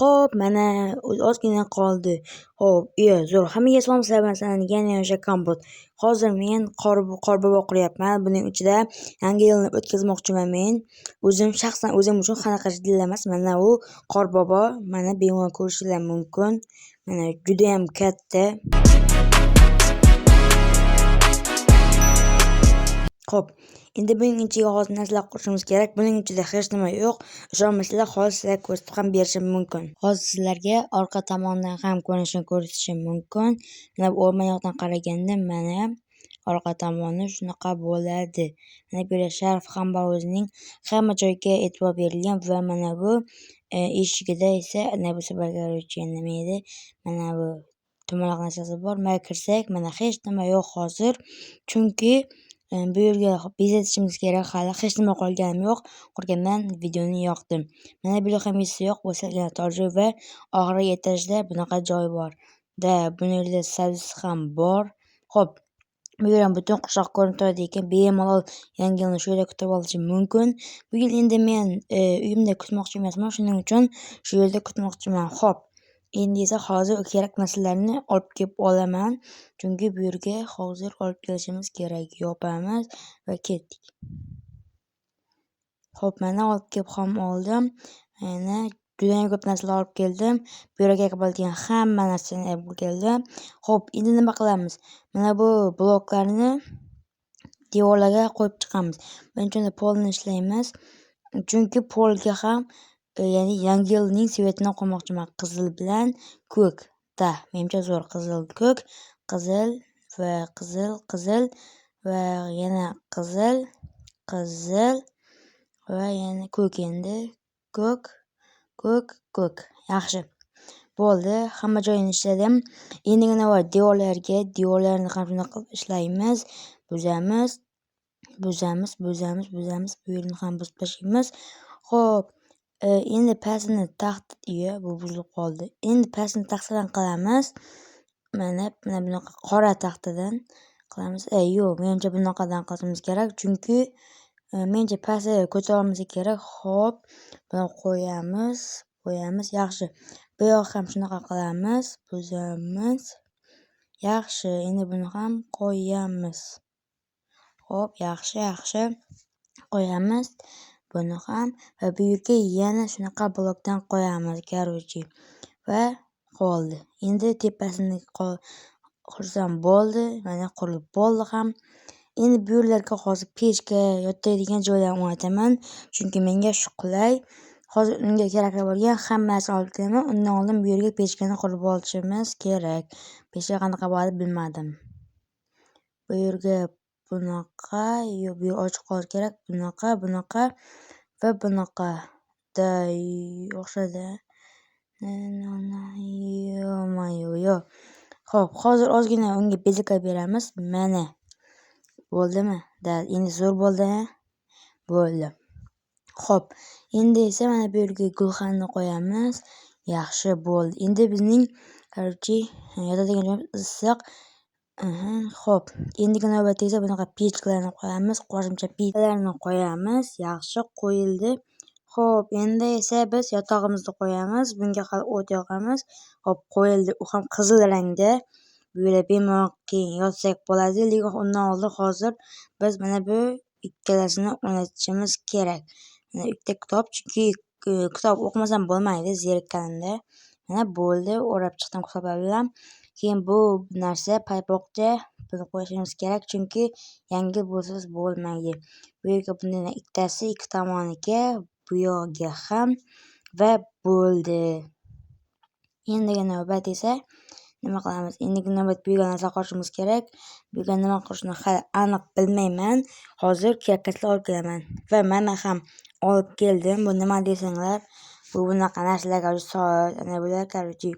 Xo'p, mana ozgina qoldi. Xo'p, iya, zo'r. Hammaga salom, sizlar bilan yana o'sha kompot. Hozir men qorbobo quryapman. Buning ichida yangi yilni o'tkazmoqchiman men. O'zim shaxsan o'zim uchun qanaqa emas. Mana u qorbobo, mana bemalol ko'rishinglar mumkin. Mana juda ham katta. Xo'p, endi buning ichiga hozir narsalar qo'shishimiz kerak. Buning ichida hech nima yo'q. Ishonmasanglar, hozir sizlarga ko'rsatib ham berishim mumkin. Hozir sizlarga orqa tomondan ham ko'rinishini ko'rsatishim mumkin. Mana bu o'rmon yoqdan qaraganda mana orqa tomoni shunaqa bo'ladi. Mana bu yerda sharf ham bor o'zining. Hamma joyga e'tibor berilgan va mana bu eshigida esa ana bu nima edi? Mana bu dumaloq narsasi bor. Mana kirsak, mana hech nima yo'q hozir. Chunki bu yerga bezatishimiz kerak, hali hech nima qolganim yo'q. Qurgandan videoni yoqdim. Mana bu yerda ham yo'q, bu salgina tor joy va oxirgi etajda bunaqa joy bor. Da, buni yerda sabzi ham bor. Xo'p, bu yer ham butun qishloq ko'rinib turadi ekan. Bemalol yangi yilni shu yerda kutib olishim mumkin. Bu yil endi men uyimda kutmoqchi emasman, shuning uchun shu yerda kutmoqchiman. Xo'p, endi esa hozir kerak narsalarni olib kelib olaman. Chunki bu yerga hozir olib kelishimiz kerak. Yopamiz va ketdik. Xo'p, mana olib kelib ham oldim. Mana juda ham ko'p narsalar olib keldim. Bu yerga kerak bo'ladigan hamma narsani olib keldim. Xo'p, endi nima qilamiz? Mana bu bloklarni devorlarga qo'yib chiqamiz. Birinchi unda polni ishlaymiz. Chunki polga ham ya'ni yangi yilning svetini qo'ymoqchiman. Qizil bilan ko'k. Da, menimcha zo'r. Qizil, ko'k, qizil va qizil, qizil va yana qizil, qizil va yana ko'k endi. Ko'k, ko'k, ko'k. Yaxshi. Bo'ldi. Hamma joyini ishladim. Endigi navbat devorlarga. Devorlarni ham shunaqa qilib ishlaymiz. Buzamiz, buzamiz, buzamiz, buzamiz. Bu yerni ham buzib tashlaymiz. Xo'p, endi pastini iya, bu buzilib qoldi. Endi pastini taxtadan qilamiz. Mana bunaqa qora taxtadan qilamiz. Yo'q, menimcha bunaqadan qilishimiz kerak, chunki menimcha pastga ko'tara olmasa kerak. Xo'p, buni qo'yamiz, qo'yamiz. Yaxshi. Bu yoq ham shunaqa qilamiz, buzamiz. Yaxshi, endi buni ham qo'yamiz. Xo'p, yaxshi, yaxshi. Qo'yamiz buni ham va bu yerga yana shunaqa blokdan qo'yamiz, короче. Va qoldi. Endi tepasini qursam bo'ldi. Mana qurilib bo'ldi ham. Endi bu yerlarga hozir pechka yotadigan joylarni o'rnataman, chunki menga shu qulay. Hozir unga kerakli bo'lgan hamma narsani olib kelaman. Undan oldin bu yerga pechkani qurib olishimiz kerak. Pechka qanaqa bo'ladi bilmadim. Bu yerga bunaqa, yo'q, bu yer ochiq qolishi kerak. Bunaqa, bunaqa va bunaqa. Da, o'xshadi. Yo'q. Xo'p, hozir ozgina unga bezaklar beramiz. Mana. Bo'ldimi? Da, endi zo'r bo'ldi. Bo'ldi. Xo'p, endi esa mana bu yerga gulxanni qo'yamiz. Yaxshi bo'ldi. Endi bizning, короче, yotadigan joyimiz issiq. Xo'p, endigi navbatda esa bunaqa pechkalarni qo'yamiz, qo'shimcha pechkalarni qo'yamiz. Yaxshi qo'yildi. Xo'p, endi esa biz yotog'imizni qo'yamiz. Bunga hali o't yoqamiz. Xo'p, qo'yildi. U ham qizil rangda. Bu yerda bemalol keyin yotsak bo'ladi, lekin undan oldin hozir biz mana bu ikkalasini o'rnatishimiz kerak. Mana ikkita kitob, chunki kitob o'qimasam bo'lmaydi zerikkanimda. Mana bo'ldi, o'rab chiqdim kitoblar bilan. Keyin bu narsa paypoqcha, buni qo'yishimiz kerak, chunki yangi busiz bo'lmaydi. Bu yerga bundan ikkitasi ikki tomoniga, bu yog'iga ham va bo'ldi. Endigi navbat esa nima qilamiz? Endigi navbat bu yerga narsa qo'shishimiz kerak. Bu yerga nima qo'shishni hali aniq bilmayman. Hozir kerakli olib kelaman. Va mana ham olib keldim. Bu nima desanglar, bu bunaqa narsalar, soat, ana bular, короче.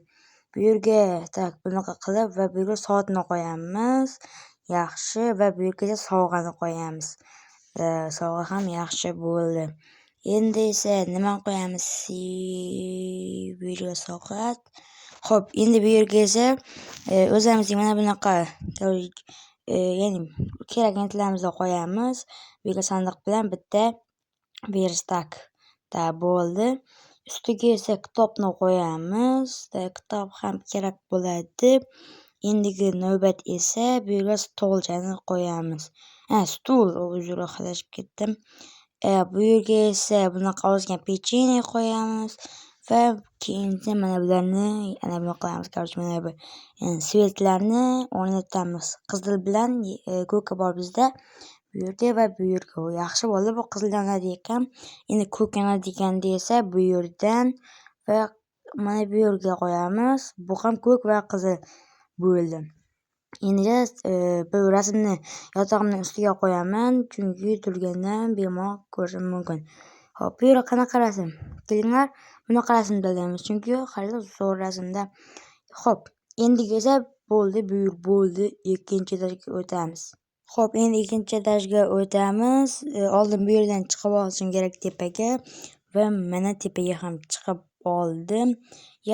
Bu yerga tak bunaqa qilib va bu yerga soatni qo'yamiz. Yaxshi va bu yerga sovg'ani qo'yamiz. Sovg'a ham yaxshi bo'ldi. Endi esa nima qo'yamiz? Bu yerga soat. Xo'p, endi bu yerga esa o'zimizning mana bunaqa, ya'ni kerak narsalarimizni qo'yamiz. Bu yerga sandiq bilan bitta verstak da bo'ldi. Ustiga esa kitobni qo'yamiz. Kitob ham kerak bo'ladi. Endigi navbat esa bu yerga stolchani qo'yamiz. Ha, stul, uzr, adashib ketdim. Bu yerga esa bunaqa ozgina pechenye qo'yamiz va keyin mana bularni ana buni qilamiz. Короче, mana bu свет larni o'rnatamiz. Qizil bilan ko'ki bor bizda. Bu yerda va bu yerga yaxshi bo'ldi. Bu qizil yonadi ekan. Endi ko'k yonadigan esa bu yerdan va mana bu yerga qo'yamiz. Bu ham ko'k va qizil bo'ldi. Endi bu rasmni yotog'imning ustiga qo'yaman, chunki turgandan bemalol ko'rishim mumkin. Xo'p, bu yerga qanaqa rasm? Kelinglar, bunaqa rasm tanlaymiz, chunki hali zo'r rasmda. Xo'p, endigi esa bo'ldi, bu yer bo'ldi. Ikkinchi etajga o'tamiz. Xo'p, endi ikkinchi etajga o'tamiz. Oldin bu yerdan chiqib olishim kerak tepaga va mana tepaga ham chiqib oldim.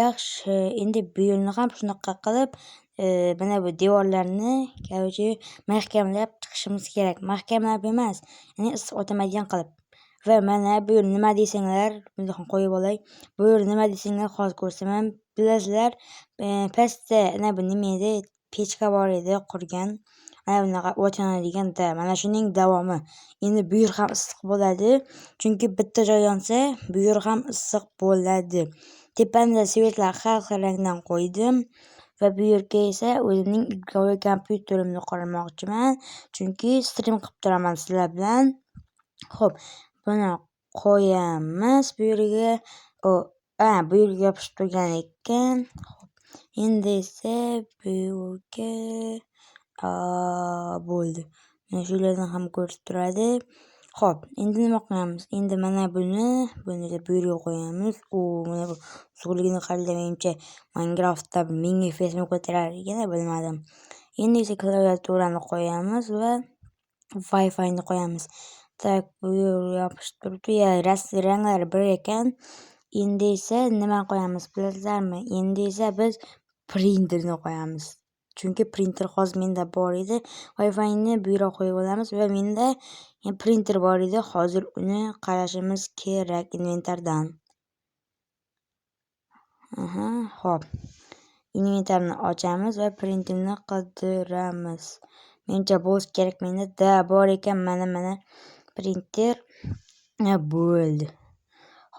Yaxshi, endi bu yerni ham shunaqa qilib, mana bu devorlarni, короче, mahkamlab chiqishimiz kerak. Mahkamlab emas, ya'ni issiq o'tmaydigan qilib. Va mana bu yer nima desanglar, buni ham qo'yib olay. Bu yer nima desanglar, hozir ko'rsataman. Bilasizlar, pastda ana bu nima edi? Pechka bor edi qurgan. Mana bunaqa o't yonadigan, mana shuning davomi. Endi bu yer ham issiq bo'ladi, chunki bitta joy yonsa, bu yer ham issiq bo'ladi. Tepamda свет lar har xil rangdan qo'ydim va bu yerga esa o'zimning игровой kompyuterimni qurmoqchiman, chunki stream qilib turaman sizlar bilan. Xo'p, buni qo'yamiz bu yerga. O, a, bu yerga yopishib turgan ekan. Xo'p, endi esa bu yerga bo'ldi. Mana shulardan ham ko'rib turadi. Xo'p, endi nima qilamiz? Endi mana buni bu yerga qo'yamiz. U mana bu zo'rligini qaranglar, menimcha Minecraftda 1000 FPS ni ko'tarar ekan, bilmadim. Endi esa klaviaturani qo'yamiz va Wi-Fi'ni qo'yamiz. Так, bu yerga yopishib turibdi. Ya, ranglari bir ekan. Endi esa nima qo'yamiz bilasizlarmi? Endi esa biz printerni qo'yamiz. Chunki printer hozir menda bor edi. Wi-Fi'ni bu yerga qo'yib olamiz va menda printer bor edi. Hozir uni qarashimiz kerak inventardan. Aha, xo'p. Inventarni ochamiz va printerni qidiramiz. Menimcha bo'lishi kerak menda. Да, bor ekan, mana printer. Bo'ldi.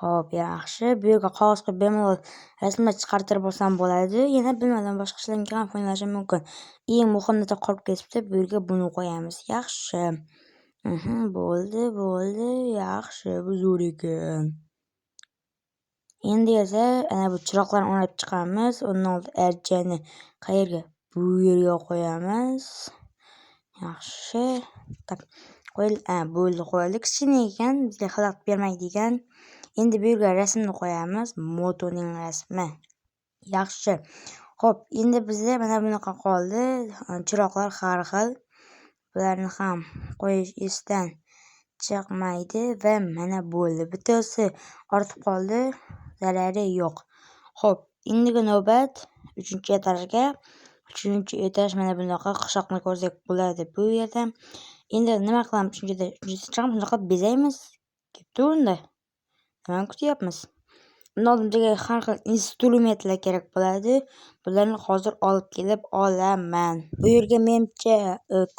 Xo'p, yaxshi. Bu yerga qog'oz qilib bemalol rasmlar chiqartirib olsam bo'ladi. Yana bilmadim, boshqa ishlarga ham foydalanishim mumkin. Eng muhim narsa qolib ketibdi. Bu yerga buni qo'yamiz. Yaxshi. Bo'ldi, bo'ldi. Yaxshi, bu zo'r ekan. Endi esa ana bu chiroqlarni o'rnatib chiqamiz. Undan oldin archani qayerga? Bu yerga qo'yamiz. Yaxshi. Так, qo'yil, bo'ldi, qo'yildi. Kichkina ekan, bizga xalaqit bermaydi ekan. Endi bu yerga rasmni qo'yamiz. Motoning rasmi. Yaxshi. Xo'p, endi bizda mana bunaqa qoldi. Chiroqlar har xil. Bularni ham qo'yish esdan chiqmaydi va mana bo'ldi. Bittasi ortib qoldi. Zarari yo'q. Xo'p, endigi navbat 3-etajga. 3-etaj mana bunaqa qishloqni ko'rsak bo'ladi bu yerda. Endi nima qilamiz? 3-etaj ham shunaqa qilib bezaymiz. Ketdi unda. Nimani kutyapmiz? Undan oldin bizga har xil instrumentlar kerak bo'ladi. Bularni hozir olib kelib olaman. Bu yerga menimcha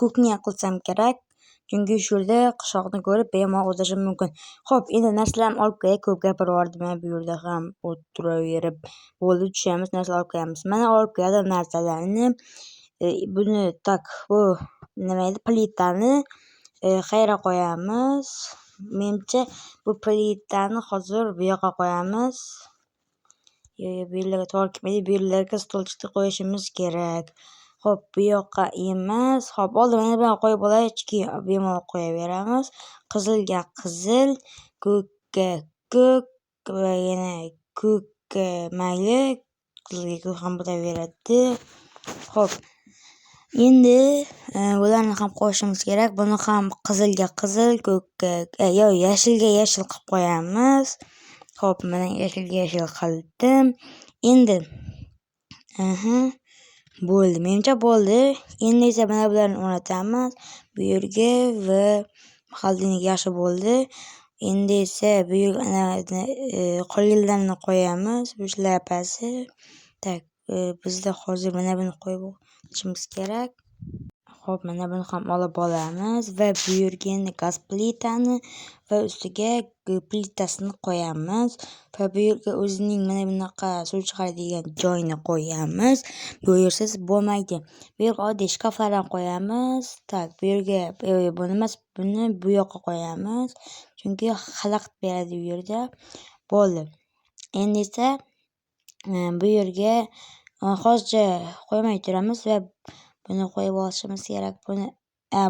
кухня qilsam kerak. Chunki shu yerda qishloqni ko'rib bemalol o'tishim mumkin. Xo'p, endi narsalarni olib kelay. Ko'p gapirib yubordim bu yerda ham o'tiraverib. Bo'ldi, tushamiz, narsalar olib kelamiz. Mana olib keldim narsalarni. Buni так, bu nima edi? Plitani qayerga qo'yamiz? Menimcha bu plitani hozir bu yoqqa qo'yamiz. Yo'q, bu yerlarga to'g'ri kelmaydi. Bu yerlarga stolchikni qo'yishimiz kerak. Xo'p, bu yoqqa emas. Xo'p, oldin mana bularni qo'yib olaylik, keyin bemalol qo'yaveramiz. Qizilga qizil, ko'kka ko'k va yana ko'kka mayli, qizilga ko'k ham bo'laveradi. Xo'p, endi bularni ham qo'yishimiz kerak. Buni ham qizilga qizil, ko'kka, yo'q, yashilga yashil qilib qo'yamiz. Xo'p, mana yashilga yashil qildim. Endi aha, bo'ldi. Menimcha bo'ldi. Endi esa mana bularni o'rnatamiz bu yerga va холодильник yaxshi bo'ldi. Endi esa bu yerga qolganlarini qo'yamiz. Bu shlyapasi. Так, bizda hozir mana buni qo'yib olishimiz kerak. Xo'p, mana buni ham olib olamiz va bu yerga endi gaz plitani va ustiga plitasini qo'yamiz va bu yerga o'zining mana bunaqa suv chiqaradigan joyini qo'yamiz. Bu yersiz bo'lmaydi. Bu yerga oddiy shkaflardan qo'yamiz. Так, bu yerga buni emas, buni bu yoqqa qo'yamiz. Chunki xalaqit beradi bu yerda. Bo'ldi. Endi esa bu yerga hozircha qo'ymay turamiz va buni qo'yib olishimiz kerak. Buni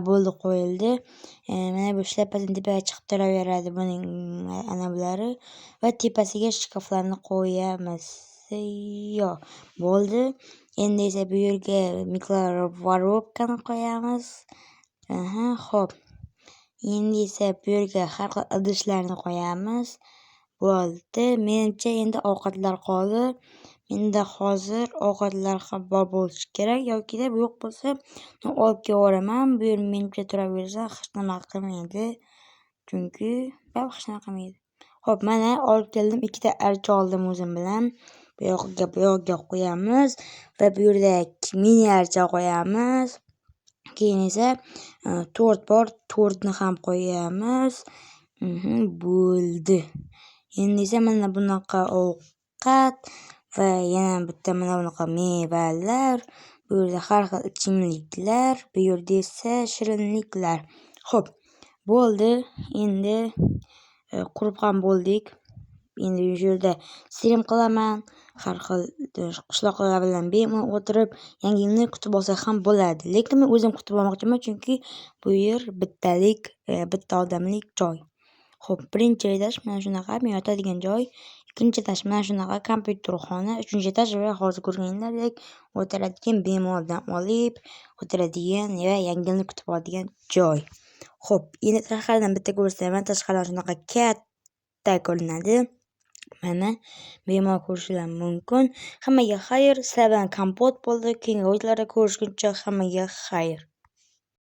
bo'ldi, qo'yildi. Mana bu shlyapasini tepaga chiqib turaveradi buning anavilari va tepasiga shkaflarni qo'yamiz. Yo'q, bo'ldi. Endi esa bu yerga микроволновка ni qo'yamiz. Aha, xo'p. Endi esa bu yerga har xil idishlarni qo'yamiz. Bo'ldi. Menimcha, endi ovqatlar qoldi. Menda hozir ovqatlar ham bor bo'lishi kerak yokida yo'q bo'lsa, olib kelaveraman. Bu yer menimcha turaversa hech nima qilmaydi. Chunki baribir hech nima qilmaydi. Xo'p, mana olib keldim. Ikkita archa oldim o'zim bilan. Bu yoqqa, bu yoqqa qo'yamiz va bu yerda mini archa qo'yamiz. Keyin esa tort bor, tortni ham qo'yamiz. Bo'ldi. Endi esa mana bunaqa ovqat va yana bitta mana bunaqa mevalar. Bu yerda har xil ichimliklar, bu yerda esa shirinliklar. Xo'p, bo'ldi. Endi qurib ham bo'ldik. Endi shu yerda stream qilaman. Har xil qishloqlar bilan bemalol o'tirib, Yangi yilni kutib olsak ham bo'ladi. Lekin men o'zim kutib olmoqchiman, chunki bu yer bittalik, bitta odamlik joy. Xo'p, birinchi etaj mana shunaqa men yotadigan joy. Ikkinchi etaj mana shunaqa kompyuterxona, uchinchi etaj va hozir ko'rganinglardek o'tiradigan, bemalol dam olib o'tiradigan va Yangi yilni kutib oladigan joy. Xo'p, endi tashqaridan bitta ko'rsataman. Tashqaridan shunaqa katta ko'rinadi. Mana, bemalol ko'rishinglar mumkin. Hammaga xayr. Sizlar bilan Kompot bo'ldi. Keyingi videolarda ko'rishguncha hammaga xayr.